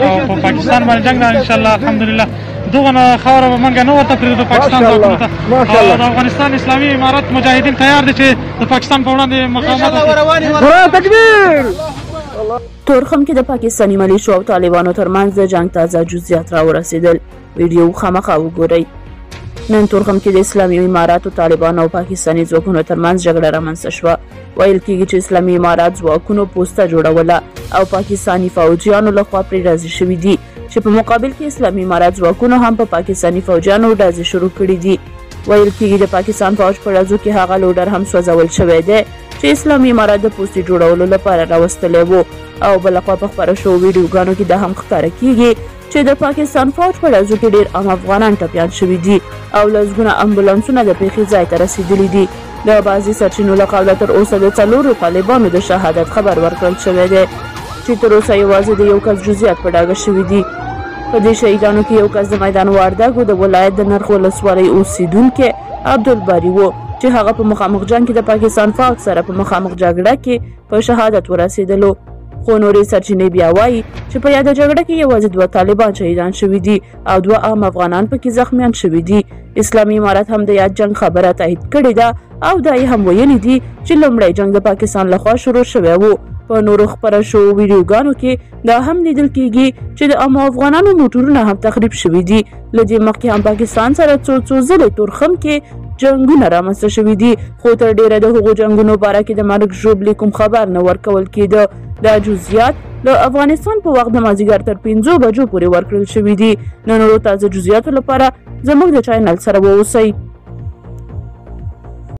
او په پاکستان باندې جنگ ده ان شاء الله. الحمدلله دغه نه خاوره به مونږ نه ورته پرېږدو پاکستان ځواکونو ته. او د افغانستان اسلامي امارت مجاهدین تیار دي چې د پاکستان په وړاندې مقاومت وکړي. تکبیر. تورخم کې د پاکستاني ملیشو او طالبانو ترمنځ د جنګ تازه جزئیات راورسېدل. ویډیو خامخا وګورئ. نن تورخم کې د اسلامي اماراتو، طالبانو او پاکستاني ځواکونو ترمنځ جګړه رامنځته شوه. ویل کیږي چې اسلامي امارات ځواکونو پوسته جوړوله او پاکستاني فوجیانو لخوا پرې ډزې شوې دي، چې په مقابل کې اسلامي امارات ځواکونو هم په پاکستاني فوجیانو ډزې شروع کړې دي. ویل کیږي د پاکستان فوج په ډزو کې هغه لوډر هم سوځول شوی دی چې اسلامي امارات د پوستې جوړولو لپاره راوستلی وو. او بلخوا په خپرو شوو ویډیوګانو کې دا هم ښکاره کیږي چې د پاکستان فوج په ډزو کې ډېر عام افغانان ټپیان شوي دي او لسګونه امبولانسونه د پېښې ځای ته رسېدلي دي. د بعضې سرچینو له قوله تر اوسه د 4 طالبانو د شهادت خبر ورکړل شوی دی، چې تر اوسه یوازې د یو کس جزئیات په ډاګه شوي دي. په دې شهیدانو کې یو کس د میدان وردګو د ولایت د نرخ ولسوالۍ اوسېدونکی عبدالباري و، چې هغه په مخامخ جنګ کې د پاکستان فوج سره په مخامخ جګړه کې په شهادت ورسېدلو. خو نورې سرچینې بیا وایي چې په یاده جګړه کې یوازې 2 طالبان شهیدان شوي دي او 2 عام افغانان پکې زخمیان شوي دي. اسلامي امارت هم د یاد جنګ خبره تایید کړې ده او دا یې هم ویلي دي چې لومړی جنګ د پاکستان لخوا شروع شوی و. په نورو خپره شوو ویډیوګانو کې دا هم لیدل کیږي چې د عامو افغانانو موټرونه هم تخریب شوي دي. له دې مخکې هم پاکستان سره څو څو ځلې تورخم کې جنګونه رامنځته شوي دي، خو تر ډېره د هغو جنګونو باره کې د مرګ ژوبلې کوم خبر نه ورکول کېده. دا جزئیات د افغانستان په وخت د مازیګر تر 5 بجو پورې ورکړل شوي دي. د نورو تازه جزئیاتو لپاره زموږ د چینل سره واوسئ.